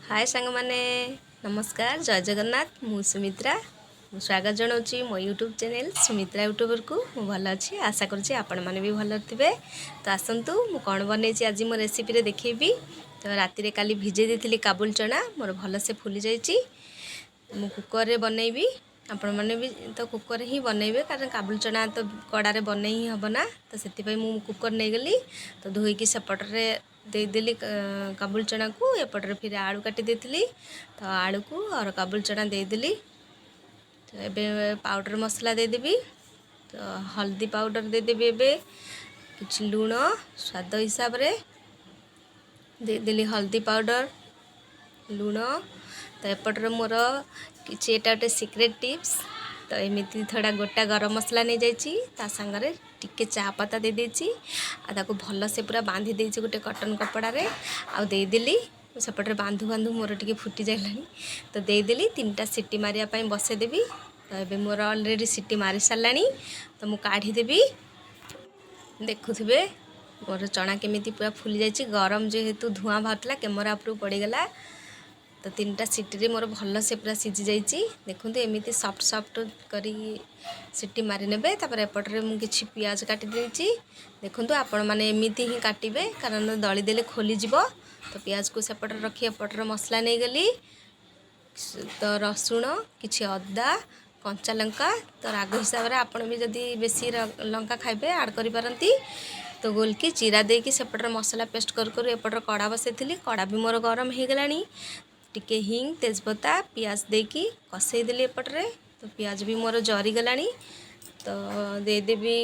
ହାଏ ସାଙ୍ଗମାନେ, ନମସ୍କାର, ଜୟ ଜଗନ୍ନାଥ। ମୁଁ ସୁମିତ୍ରା, ମୁଁ ସ୍ୱାଗତ ଜଣାଉଛି ମୋ ୟୁଟ୍ୟୁବ୍ ଚ୍ୟାନେଲ୍ ସୁମିତ୍ରା ୟୁଟ୍ୟୁବରକୁ। ମୁଁ ଭଲ ଅଛି, ଆଶା କରୁଛି ଆପଣମାନେ ବି ଭଲରେ ଥିବେ। ତ ଆସନ୍ତୁ, ମୁଁ କ'ଣ ବନେଇଛି ଆଜି ମୋ ରେସିପିରେ ଦେଖେଇବି। ତ ରାତିରେ କାଲି ଭିଜେଇ ଦେଇଥିଲି କାବୁଲ ଚଣା, ମୋର ଭଲସେ ଫୁଲି ଯାଇଛି। ମୁଁ କୁକରରେ ବନେଇବି। ଆପଣମାନେ ବି ତ କୁକରରେ ହିଁ ବନେଇବେ, କାରଣ କାବୁଲ ଚଣା ତ କଡ଼ାରେ ବନେଇ ହିଁ ହେବ ନା। ତ ସେଥିପାଇଁ ମୁଁ କୁକର ନେଇଗଲି। ତ ଧୋଇକି ସେପଟରେ ଦେଇଦେଲି କାବୁଲ ଚଣାକୁ। ଏପଟରେ ଫିର ଆଳୁ କାଟି ଦେଇଥିଲି, ତ ଆଳୁକୁ ଆଉ କାବୁଲ ଚଣା ଦେଇଦେଲି। ତ ଏବେ ପାଉଡ଼ର ମସଲା ଦେଇଦେବି। ତ ହଳଦୀ ପାଉଡ଼ର ଦେଇଦେବି ଏବେ, କିଛି ଲୁଣ ସ୍ୱାଦ ହିସାବରେ ଦେଇଦେଲି, ହଳଦୀ ପାଉଡ଼ର, ଲୁଣ। ତ ଏପଟରେ ମୋର କିଛି ଏଇଟା ଗୋଟେ ସିକ୍ରେଟ୍ ଟିପ୍ସ। ତ ଏମିତି ଥୋଡ଼ା ଗୋଟା ଗରମ ମସଲା ନେଇଯାଇଛି, ତା ସାଙ୍ଗରେ ଟିକେ ଚା ପତା ଦେଇଦେଇଛି ଆଉ ତାକୁ ଭଲସେ ପୁରା ବାନ୍ଧି ଦେଇଛି ଗୋଟେ କଟନ୍ କପଡ଼ାରେ ଆଉ ଦେଇଦେଲି। ସେପଟରେ ବାନ୍ଧୁ ବାନ୍ଧୁ ମୋର ଟିକେ ଫୁଟି ଯାଇଲାଣି। ତ ଦେଇଦେଲି, ତିନିଟା ସିଟି ମାରିବା ପାଇଁ ବସେଇଦେବି। ତ ଏବେ ମୋର ଅଲରେଡ଼ି ସିଟି ମାରି ସାରିଲାଣି, ତ ମୁଁ କାଢ଼ିଦେବି। ଦେଖୁଥିବେ, ମୋର ଚଣା କେମିତି ପୁରା ଫୁଲି ଯାଇଛି। ଗରମ ଯେହେତୁ ଧୂଆଁ ବାହାରୁଥିଲା, କ୍ୟାମେରା ଉପରକୁ ପଡ଼ିଗଲା। ତ ତିନିଟା ସିଟିରେ ମୋର ଭଲସେ ପୁରା ସିଝି ଯାଇଛି। ଦେଖନ୍ତୁ, ଏମିତି ସଫ୍ଟ ସଫ୍ଟ କରିକି ସିଟି ମାରି ନେବେ। ତାପରେ ଏପଟରେ ମୁଁ କିଛି ପିଆଜ କାଟି ଦେଇଛି। ଦେଖନ୍ତୁ, ଆପଣମାନେ ଏମିତି ହିଁ କାଟିବେ, କାରଣ ଦଳି ଦେଲେ ଖୋଲିଯିବ। ତ ପିଆଜକୁ ସେପଟରେ ରଖି ଏପଟରେ ମସଲା ନେଇଗଲି। ତ ରସୁଣ, କିଛି ଅଦା, କଞ୍ଚା ଲଙ୍କା। ତ ରାଗ ହିସାବରେ ଆପଣ ବି ଯଦି ବେଶୀ ଲଙ୍କା ଖାଇବେ, ଆଡ଼୍ କରିପାରନ୍ତି। ତ ଗୋଲକି ଜିରା ଦେଇକି ସେପଟରେ ମସଲା ପେଷ୍ଟ କରୁ କରୁ ଏପଟରେ କଡ଼ା ବସାଇଥିଲି। କଡ଼ା ବି ମୋର ଗରମ ହେଇଗଲାଣି। ଟିକେ ହିଙ୍ଗ, ତେଜପତା, ପିଆଜ ଦେଇକି କଷେଇଦେଲି ଏପଟରେ। ତ ପିଆଜ ବି ମୋର ଜରିଗଲାଣି। ତ ଦେଇଦେବି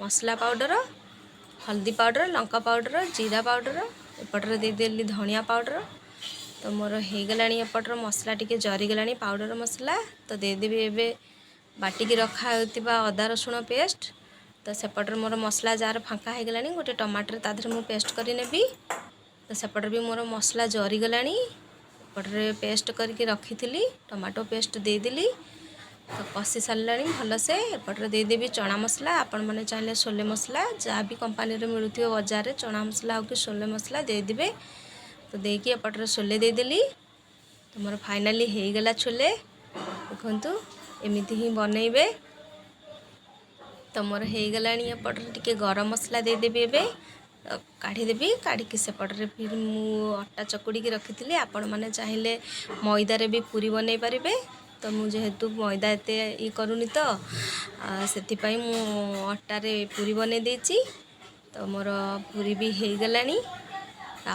ମସଲା ପାଉଡ଼ର, ହଳଦୀ ପାଉଡ଼ର, ଲଙ୍କା ପାଉଡ଼ର, ଜିରା ପାଉଡ଼ର। ଏପଟରେ ଦେଇଦେଲି ଧନିଆ ପାଉଡ଼ର। ତ ମୋର ହେଇଗଲାଣି, ଏପଟର ମସଲା ଟିକେ ଜରିଗଲାଣି, ପାଉଡ଼ର ମସଲା। ତ ଦେଇଦେବି ଏବେ ବାଟିକି ରଖା ହେଉଥିବା ଅଦା ରସୁଣ ପେଷ୍ଟ। ତ ସେପଟରେ ମୋର ମସଲା ଯାହାର ଫାଙ୍କା ହେଇଗଲାଣି, ଗୋଟେ ଟମାଟର ତା ଦେହରେ ମୁଁ ପେଷ୍ଟ କରିନେବି। ତ ସେପଟରେ ବି ମୋର ମସଲା ଜରିଗଲାଣି। ଏପଟରେ ପେଷ୍ଟ କରିକି ରଖିଥିଲି, ଟମାଟୋ ପେଷ୍ଟ ଦେଇଦେଲି। ତ କଷି ସାରିଲାଣି ଭଲସେ। ଏପଟରେ ଦେଇଦେବି ଚଣା ମସଲା। ଆପଣମାନେ ଚାହିଁଲେ ସୋଲେ ମସଲା, ଯାହା ବି କମ୍ପାନୀରେ ମିଳୁଥିବ ବଜାରରେ, ଚଣା ମସଲା ହେଉ କି ସୋଲେ ମସଲା ଦେଇଦେବେ। ତ ଦେଇକି ଏପଟରେ ସୋଲେ ଦେଇଦେଲି। ତ ମୋର ଫାଇନାଲି ହେଇଗଲା ଛୋଲେ। ଦେଖନ୍ତୁ, ଏମିତି ହିଁ ବନେଇବେ। ତ ମୋର ହେଇଗଲାଣି। ଏପଟରେ ଟିକେ ଗରମ ମସଲା ଦେଇଦେବି ଏବେ। କାଢ଼ିଦେବି। କାଢ଼ିକି ସେପଟରେ ଫିର୍ ମୁଁ ଅଟା ଚକୁଡ଼ିକି ରଖିଥିଲି। ଆପଣମାନେ ଚାହିଁଲେ ମଇଦାରେ ବି ପୁରୀ ବନେଇ ପାରିବେ। ତ ମୁଁ ଯେହେତୁ ମଇଦା ଏତେ ଇଏ କରୁନି, ତ ସେଥିପାଇଁ ମୁଁ ଅଟାରେ ପୁରୀ ବନେଇ ଦେଇଛି। ତ ମୋର ପୁରୀ ବି ହେଇଗଲାଣି।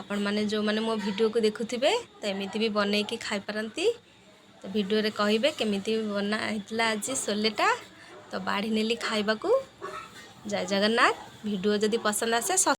ଆପଣମାନେ ଯେଉଁମାନେ ମୋ ଭିଡ଼ିଓକୁ ଦେଖୁଥିବେ, ତ ଏମିତି ବି ବନେଇକି ଖାଇପାରନ୍ତି। ତ ଭିଡ଼ିଓରେ କହିବେ କେମିତି ବନା ହେଇଥିଲା ଆଜି ସୋଲେଟା। ତ ବାଢ଼ି ନେଲି ଖାଇବାକୁ। ଜୟ ଜଗନ୍ନାଥ। ଭିଡ଼ିଓ ଯଦି ପସନ୍ଦ ଆସେ